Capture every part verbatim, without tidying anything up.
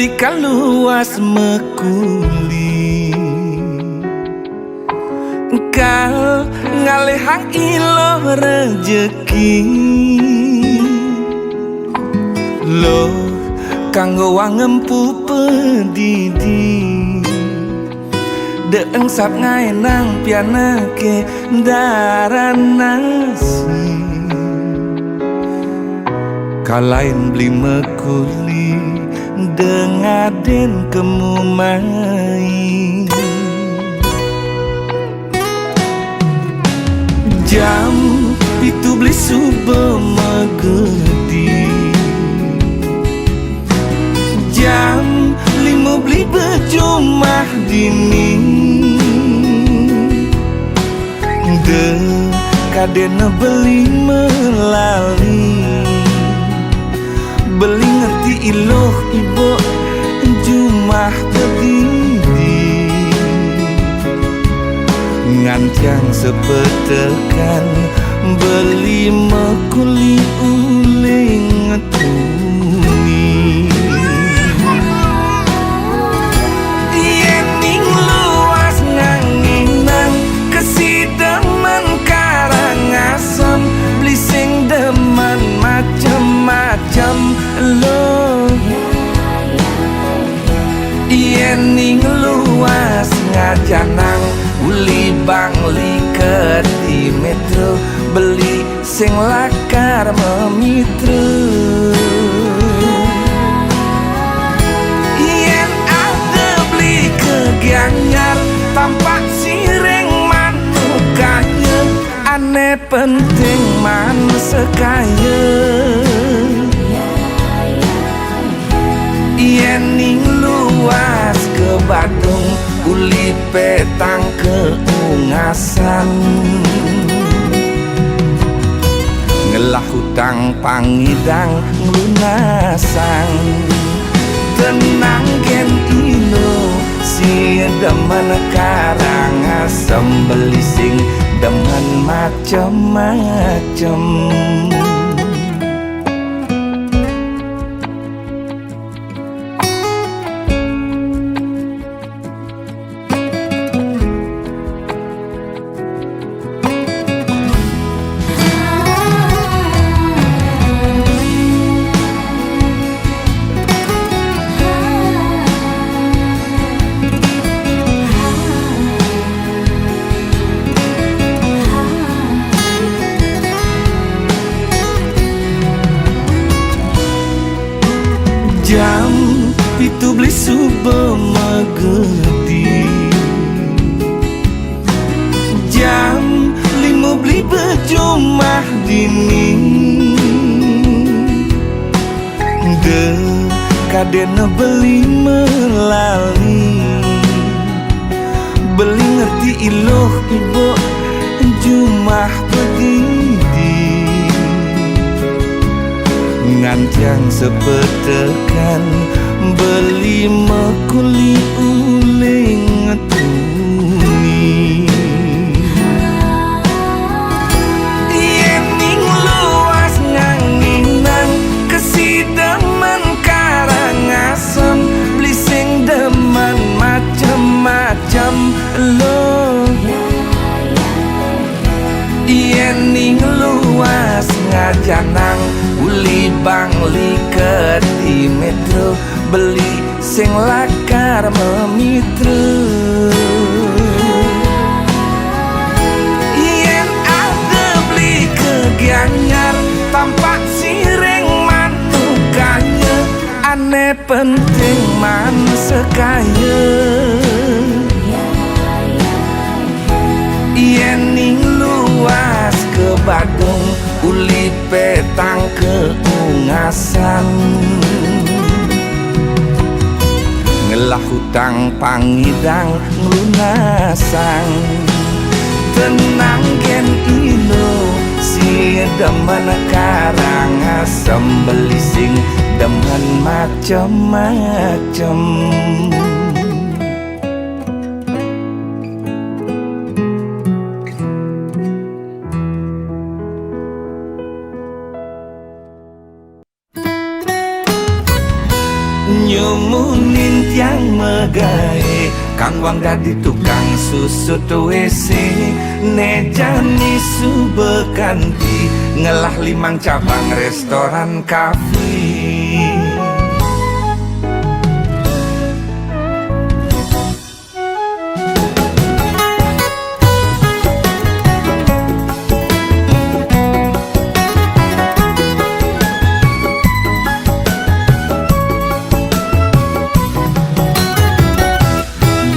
Kaluas mekuli, engkal ngalehang iloh rejeki. Loh, kanggo wangempu pedidi, de engsap ngaenang pianake daran nasi. Kalain beli mekuli dengaden kemu mai. Jam pitu beli suba megedi. Jam lima beli bejumah dini. De kadena beli melali, beli ngerti iloh ibo jumah kedidi. Ngantiang sepetekan beli mekuli uling tuni. Yen ning luas nganginang kesidemen Karangasem, beli sing demen macem-macem lo. Yen ning luas ngajanang uli bangli keti metro, beli sing lakar memitra. Yen ada beli ke Gianyar, Tampak Siring manukanya, ane penting man sekaya. Yen ning luas ke Badung, uli petang ke Ungasan. Ngelah hutang pangidang ngelunasang. Tenang gen ino, si demen Karangasem, beli sing demen macem-macem. Jam pitu beli suba megedi. Jam lima beli bejumah dini. De kadena beli melali, beli ngerti iloh ibo jumah pedidi. Ngantiang sepetekan beli mekuli uling tuni. Yen ning luas nganginang kesidemen Karangasem, beli sing demen macem-macem lo. Yen ning luas ngajanang uli bangli keti metro, beli sing lakar memitra. Yen ada beli ke Gianyar, Tampak Siring manukanya, ane penting man sekaya. Yen ning luas ke Badung, uli petang ke Ungasan. Ngelah hutang pangidang ngelunasang. Tenang gen ino, si demen Karangasem, beli sing demen macem-macem. Nyo Munin tiang megai, kang wang dadi tukang susut W C, ne jani suba kanti, ngelah limang cabang restoran kafe.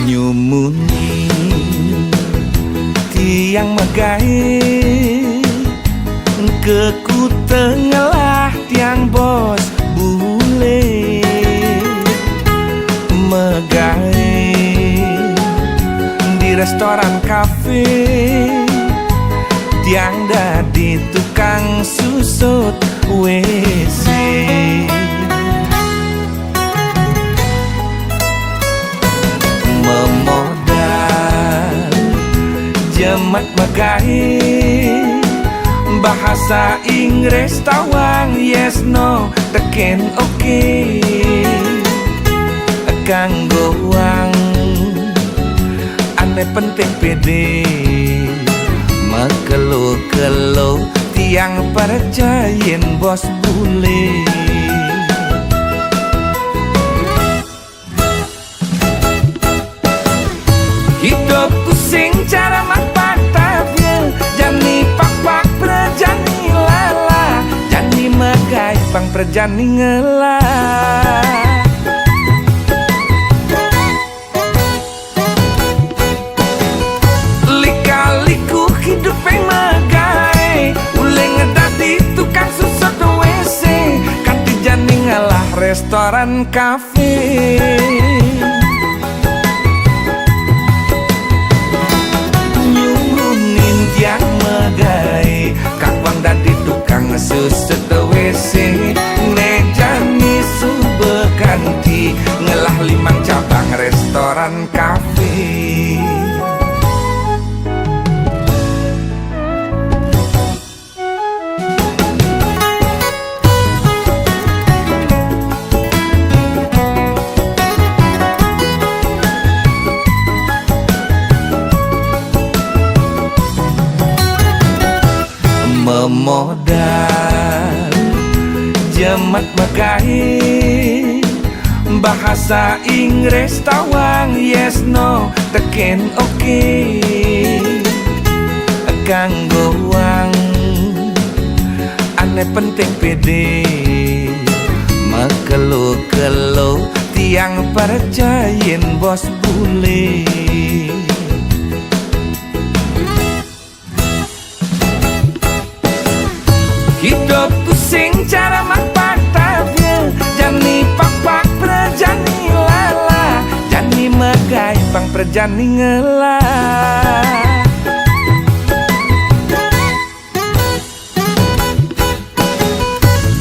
Nyumuni tiang megai, ke kuta ngelah tiang bos bule. Megai di restoran kafe, tiang dadi tukang susut W C. Memodal jemat megai, bahasa Inggris tawang yes no teken oke. Kanggo wang ane penting pede, makelo-kelo tiang percayen bos bule. Hidup kusing cara mapak tabia, jani papak prajani lala, jani megai pang prajani ngelah. Lika-liku hidup peng megai, uleng dadi tukang susut W C, kanti jani ngelah restoran kafe. Nyunin tiang megai, kang wang dadi tukang susut W C, ne jani suba kanti, ngelah limang cabang restoran kafe. Memodal jemat megai, bahasa Inggris tawang yes no teken oke. Kanggo wang ane penting pede, makelo-kelo tiang percayen bos bule. Hidup kusing cara mapak tabia, jani papak prajani lala, jani megai pang prajani ngelah.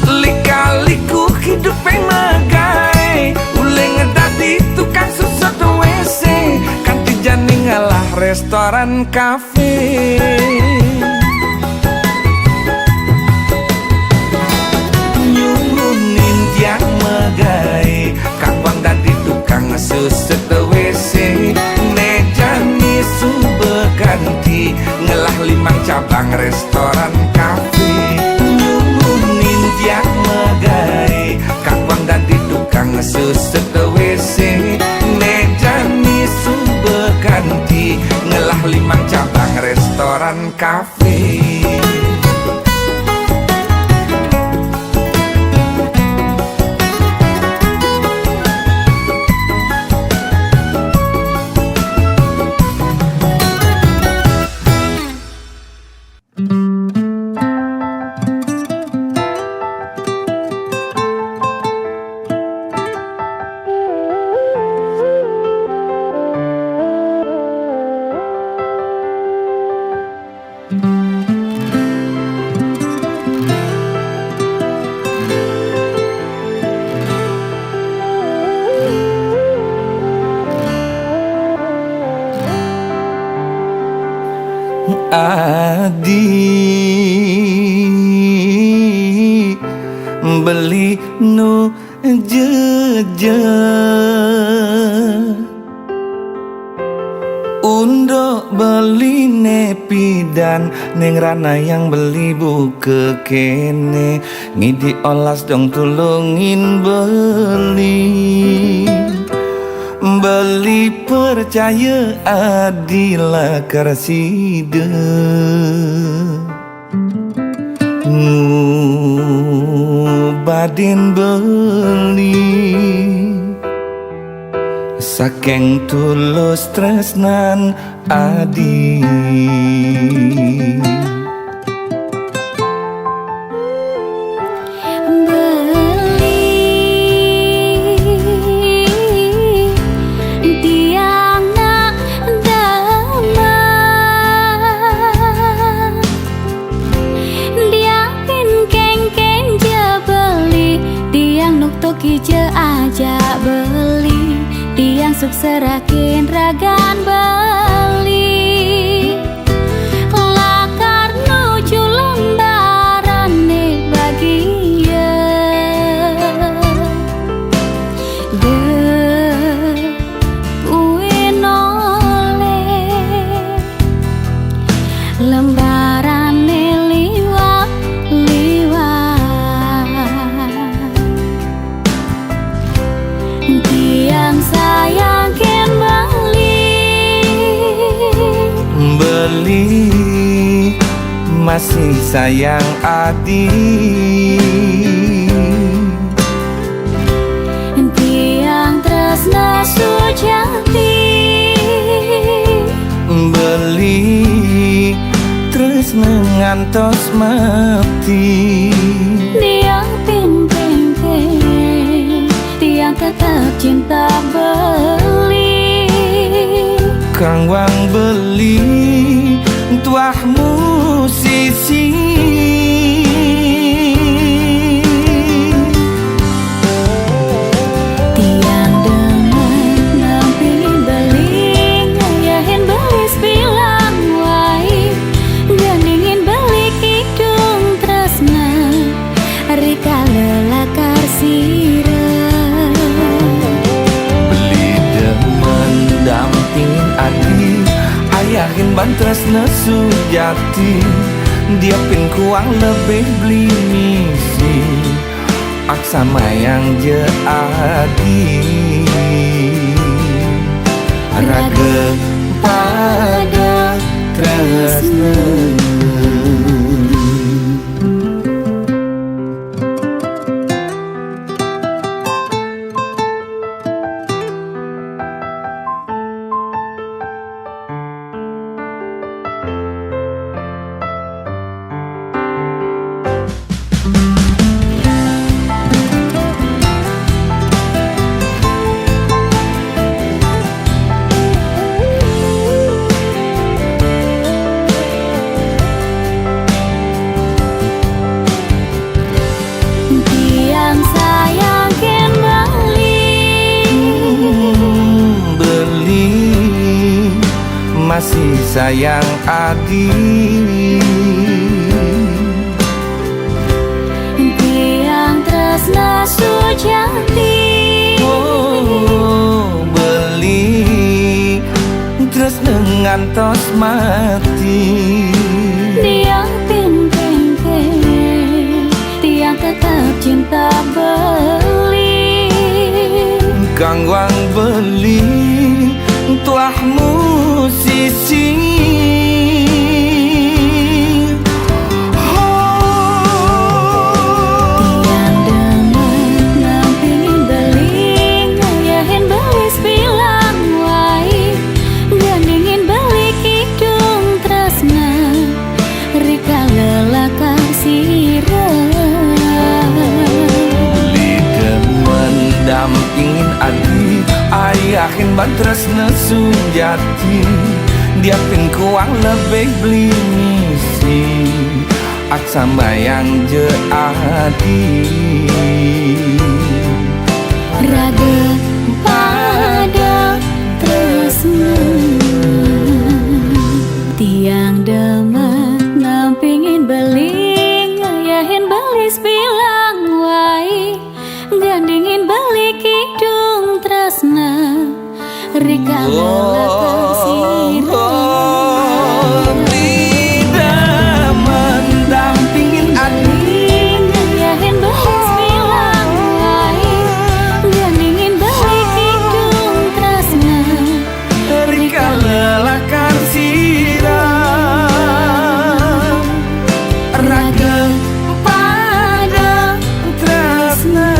Lika-liku hidup peng megai, uleng dadi tukang susut W C, kanti jani ngelah restoran kafe. Nyunin tiang megai, kang wang dadi tukang susut W C, ne jani suba kanti, ngelah limang cabang restoran kafe. Nyunin tiang megai, kang wang dadi tukang susut W C, ne jani suba kanti, ngelah limang cabang restoran kafe. Adi beli nu je Unduk beliné pidan, ning ranayang beli buka kéné. Ngidik olas dong tulungin beli. Beli percaya adi lakar sida ngubadin beli saking tulus tresnan adi. Beli tiang nak damang. Diapin kengkeng ja beli, tiang nuk toki ja ajak beli, tiang suk serakin ragan beli. Lakar nuju lembarané bagia. Deh, uin oleh lembarané liwat-liwat. Tiang sayang kén beli. Beli masih sayang adi. Tiang tresna sujati. Beli tresna ngantos mati. Tiang ping ping ping, tiang tetap cinta beli. Kang wang beli tuah musisi. Tiang demen nampingin beli, ngayahin beli sebilang wai, gandingin beli kidung tresna, rikala lakar sira. Beli demen dampingin adi, ayahin ban tresna sujati, diapin kuang lebih beli misi. Ak samayang ja adi, raga pada tresna. Tiang sayang kén beli. Beli masih sayang adi. Tiang tresna sujati. Oh, beli tresna ngantos mati. Tiang ping ping ping, tiang tetap cinta beli. Kang wang beli tuah musisi. Tiang demen nampingin beli, ngayahin beli sebilang wai, gandingin beli kidung tresna, rikala lakar sira. Beli demen dampingin adi, ayahin ban tresna sujati, diapin kuang lebih beli misi. Ak sambayang ja adi. Raga pada tresna. Tiang demen nampingin beli, ngayahin beli sebilang wai, gandingin beli ki Nah, rika lelakar sira. Oh, tidak mendampingin adi. Yahin belas bilang lain, ganingin balik hidung tresna. Rika lelakar sira, rageng pada tresna.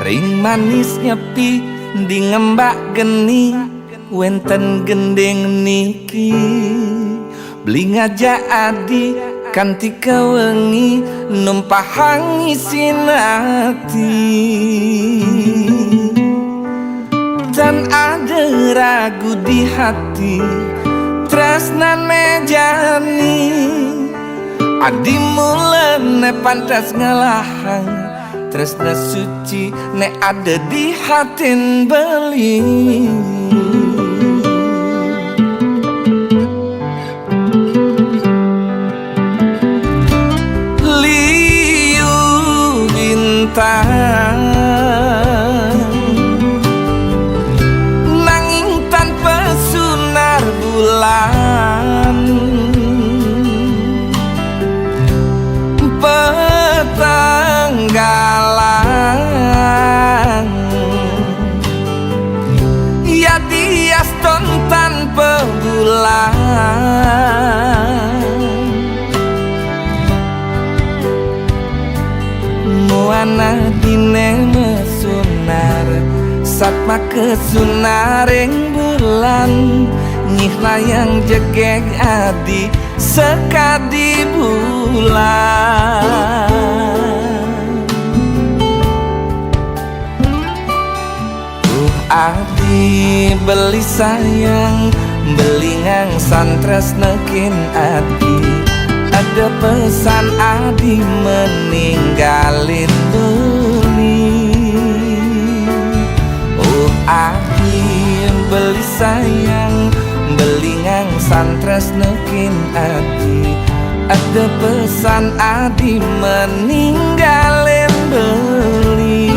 Ring manis nyepi di ngembak geni, wénten gending niki. Beli ngajak adi kanti ka wengi, numpahang isin ati. Tan ada ragu di hati, tresnané jani. Adi mula né pantes ngalahang, tresna suci né ada di hatin beli. Liu bintang, nanging tanpa sunar bulan. Petang galang, yadi aston tanpa bulan. Muana diné mesunar, satma kesunaring bulan, nyihnayang jegég adi sakadi bulan. Uh, adi beli sayang, beli ngangsan tresna kin adi. Ada pesan adi meninggalin beli. Oh, adi beli sayang, beli ngangsan tresna kin adi. Ada pesan adi meninggalin beli.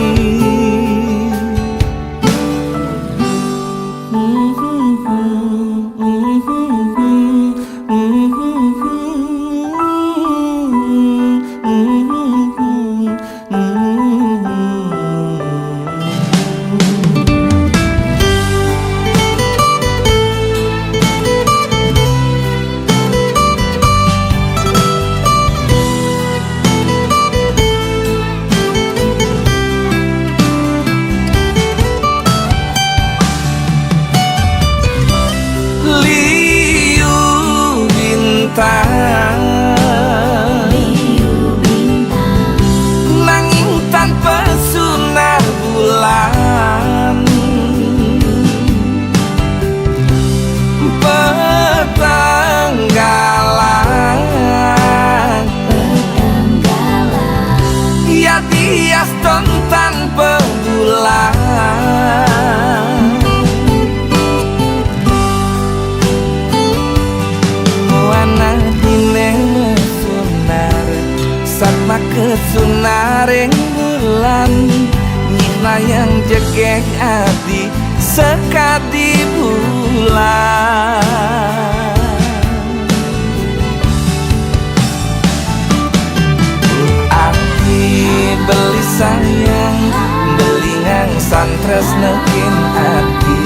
Liu bintang, liu bintang, nanging tanpa sunar bulan. Petang galang, petang galang, yadi aston tanpa bulan. Muana diné mesunar, satma kesunaring bulan, nyihnayang jegég adi sakadi bulan. Adi beli sayang, beli ngangsan tresna kin adi.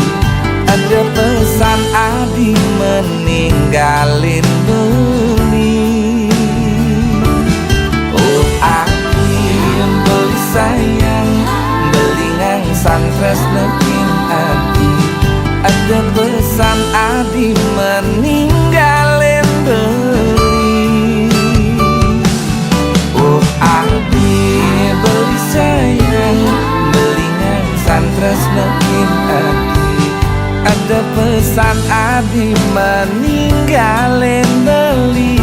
Ada pesan adi meninggalin beli. Oh, adi beli sayang, Di maninggalin beli.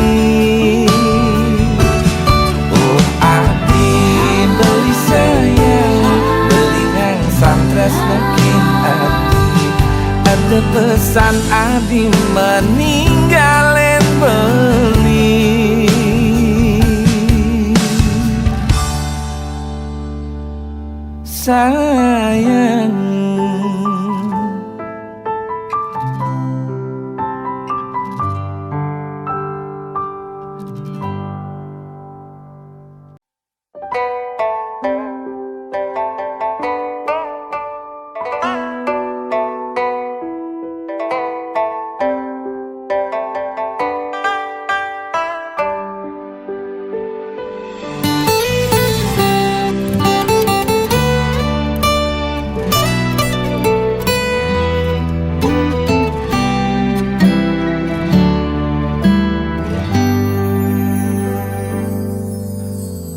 Oh, adi beli sayang, beli ngang santras makin adi. Ada pesan adi maninggalin beli. Sayang.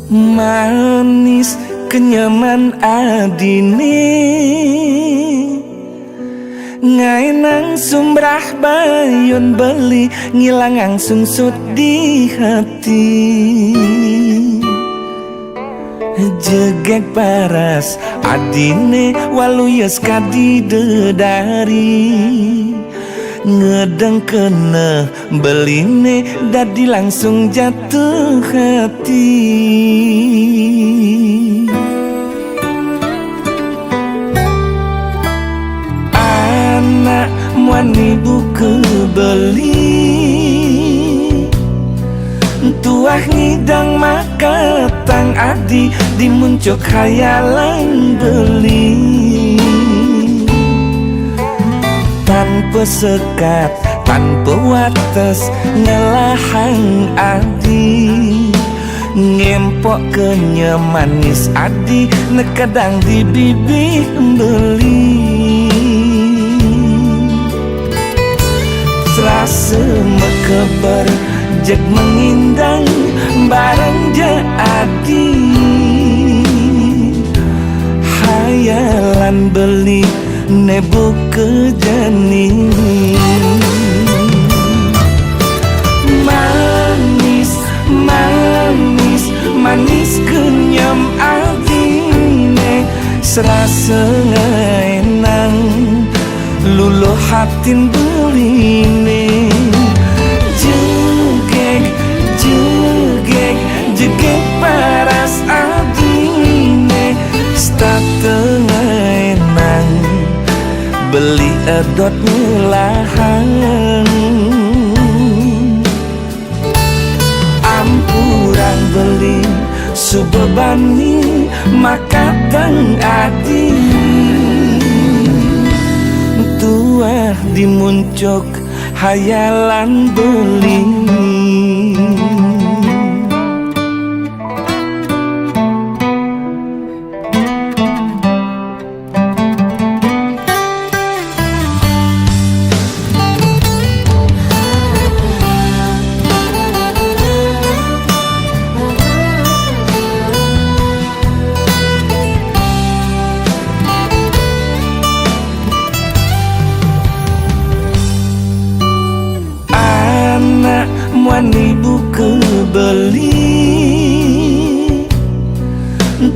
Manis kenyaman adine. Ngaenang sumbrah bayun beli, ngilangang sungsut di hati. Jegeg paras adine, waluyes kadi dedari. Ngedengkene beline, dadi langsung jatuh hati. Anak muani buka beli, tuah ngidang makatang adi, di muncuk khayalan beli. Tanpa sekat, tanpa wates, ngelahang adi. Ngempok kenyem manis adi, nekedang di bibih beli. Serasa mekeber, jeg mengindang bareng je adi. Hayalan beli ne buka jani. Manis, manis, manis kenyem adine, serasa ngaenang luluh hatin beline. Jegeg, jegeg, jegeg paras adine, setata ngaenang beli edot ngelahang. Ampurang beli suba bani makatang adi. Tuah di muncuk hayalan beli. Anak muani buka beli,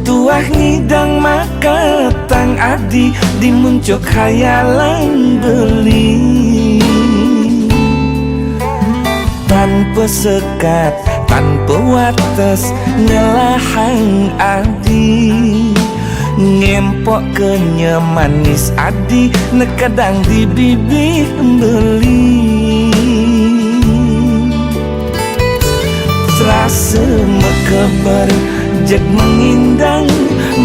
tuah ngidang makatang adi, di muncuk khayalan beli. Tanpa sekat, tanpa wates, ngelahang adi. Ngempok kenyem manis adi, nekedang di bibih beli. Serasa mekeber, jeg mengindang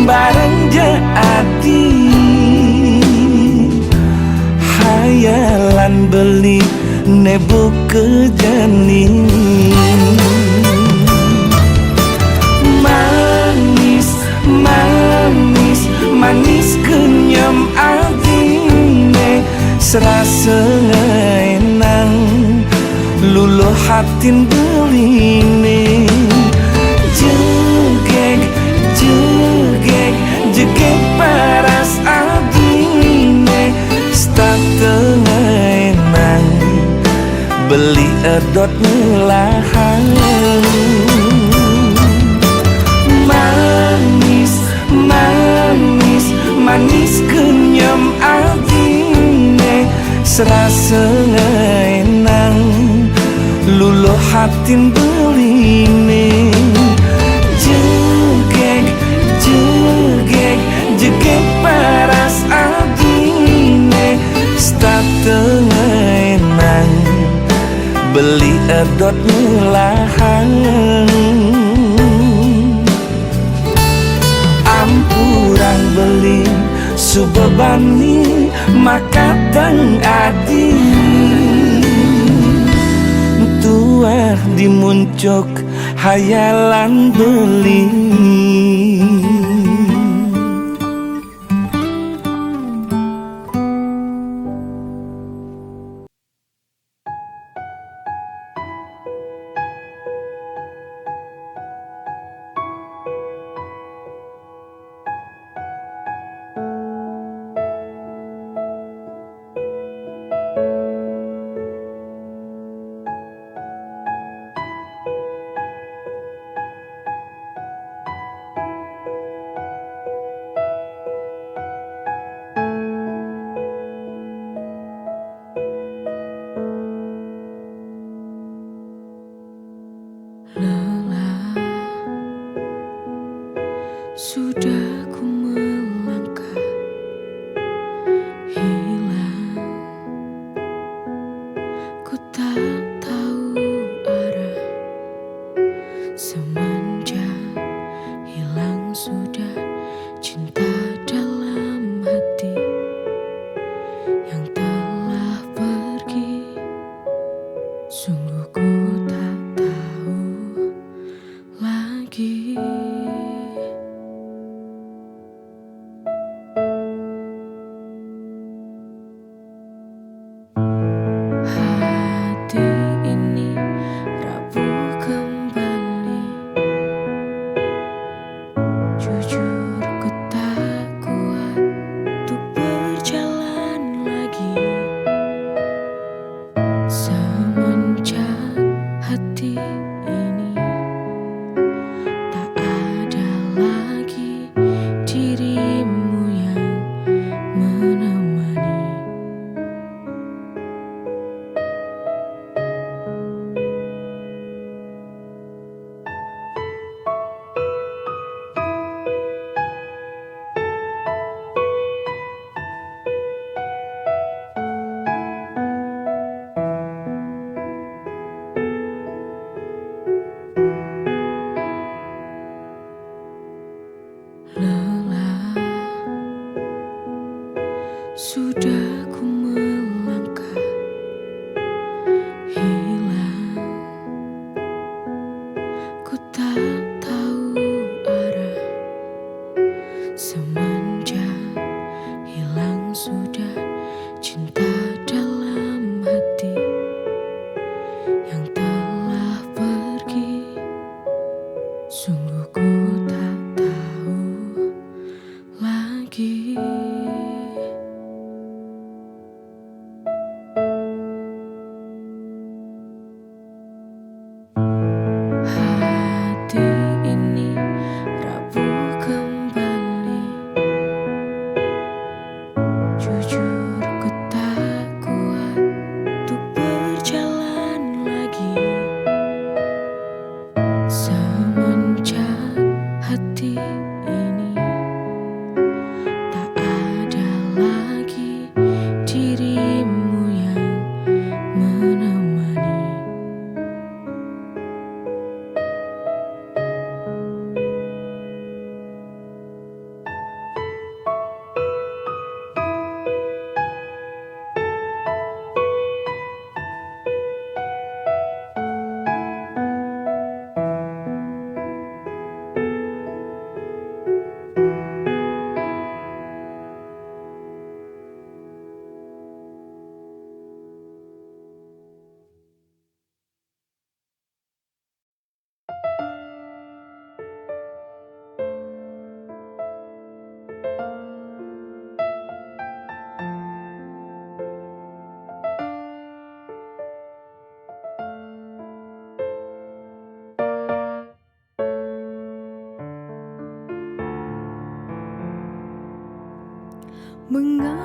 bareng je adi. Hayalan beli ne buka jani. Manis, manis, manis kenyem adine, serasa ngaenang luluh hatin beline. Jegeg, jegeg, jegeg paras adine, setata ngaenang Edot ngelahang. Manis, manis, manis kenyem adine, serasa ngenang luluh hatin beline. Jegeg, jegeg, jegeg paras adine, start ngenang beli edot ngelahang. Ampurang beli subebani makateng adi, tuah dimuncuk hayalan beli. Mengapa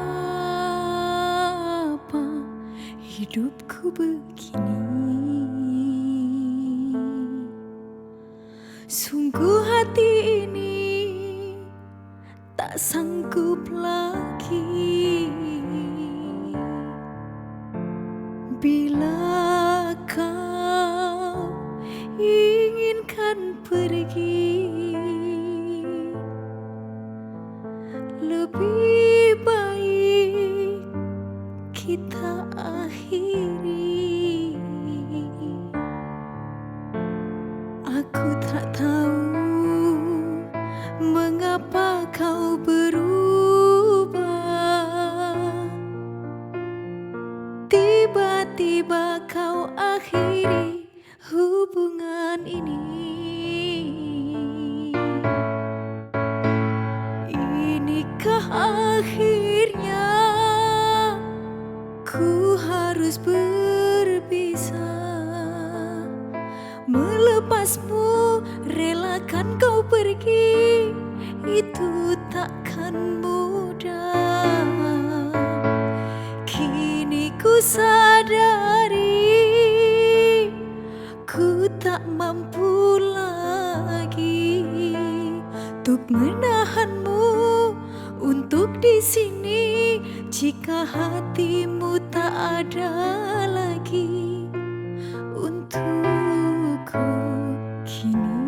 hidupku begini? Sungguh hati ini tak sanggup lagi. Bila kau inginkan pergi, lebih baik kita akhiri. Aku tak tahu mengapa kau berubah. Tiba-tiba kau akhiri hubungan ini. Inikah akhirnya ku harus berpisah? Melepasmu, relakan kau pergi, itu takkan mudah. Kini ku sadari, ku tak mampu lagi untuk menahanmu, untuk di sini. Jika hatimu tak ada lagi untukku kini.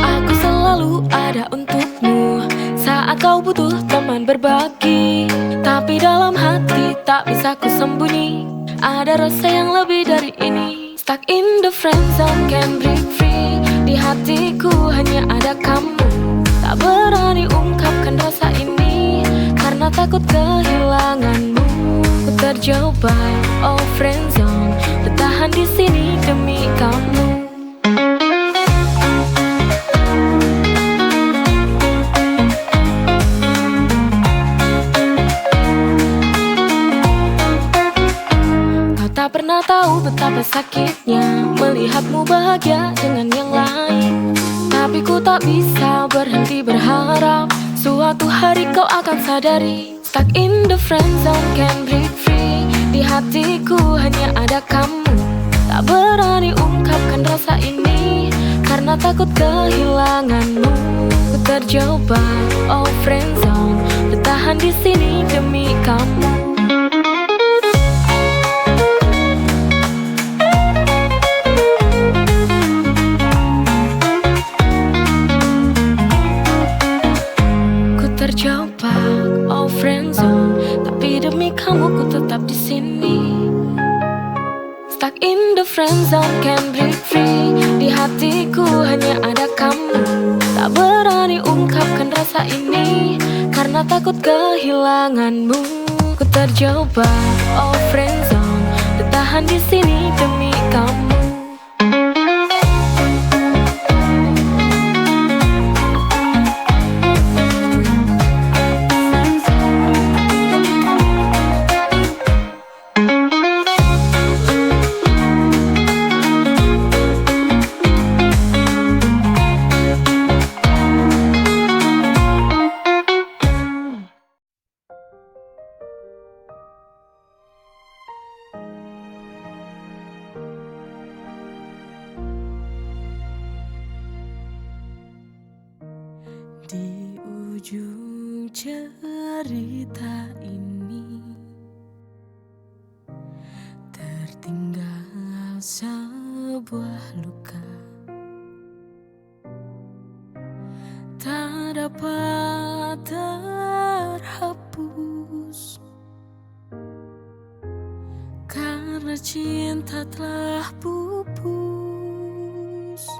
Aku selalu ada untukmu saat kau butuh teman berbagi. Tapi dalam hati tak bisa ku sembunyi, ada rasa yang lebih dari ini. Stuck in the friend zone, can't break free. Di hatiku hanya ada kamu. Tak berani ungkapkan rasa ini karena takut kehilanganmu. Ku terjebak, oh friend zone, bertahan di sini demi kamu. Kau tak pernah tahu betapa sakitnya melihatmu bahagia dengan yang lain. Tapi ku tak bisa berhenti berharap suatu hari kau akan sadari. Stuck in the friend zone, can't break free. Di hatiku hanya ada kamu. Tak berani ungkapkan rasa ini karena takut kehilanganmu. Ku terjebak, oh friend zone, bertahan di sini demi kamu. Ku terjebak, oh friend zone, tapi demi kamu ku tetap di sini. Stuck in the friend zone, can't break free. Di hatiku hanya ada kamu. Tak berani ungkapkan rasa ini karena takut kehilanganmu. Ku terjebak, oh friend zone, bertahan di sini demi kamu. Di ujung cerita ini tertinggal sebuah luka tak dapat terhapus karena cinta telah pupus.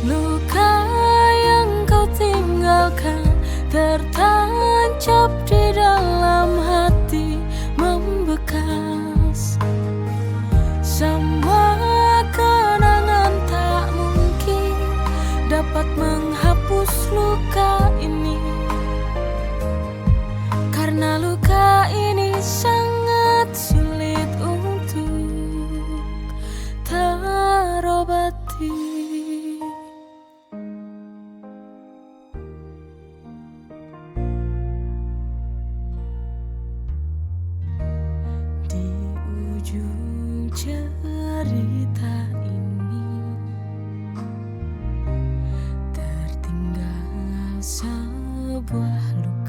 Luka yang kau tinggalkan tertancap di dalam hati, membekas. Menghapus luka ini, karena luka ini sangat sulit untuk terobati. Di ujung cerita ini tertinggal sebuah luka.